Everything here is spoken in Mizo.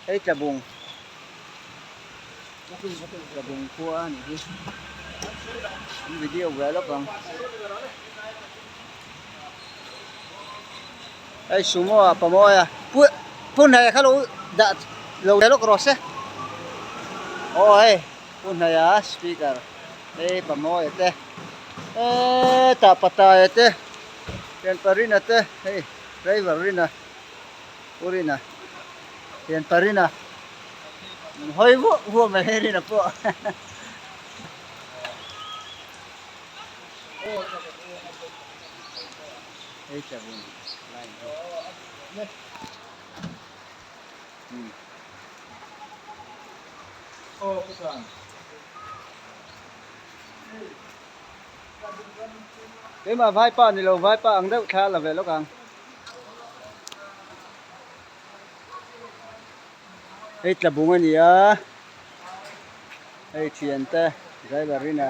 Hei tlabung tlabung khua a nih hi an video ve lawk ang hei sumo ah pamawi a pu pu hnaia kha lo dah lo ve lawk rawh se aw hei pu hnaia speaker hei pamawia te hetah pataia te thianpa rina te hei driver rina. Pu Rina hian pa Rina min hawi vuah vuah mai hei Rina pawh hei tlabun line hi hmm. Keimah vaipa ni lo vaipa ang deuh thla la ve lawk ang. Hei tlabung a ni a hei thiante driver in a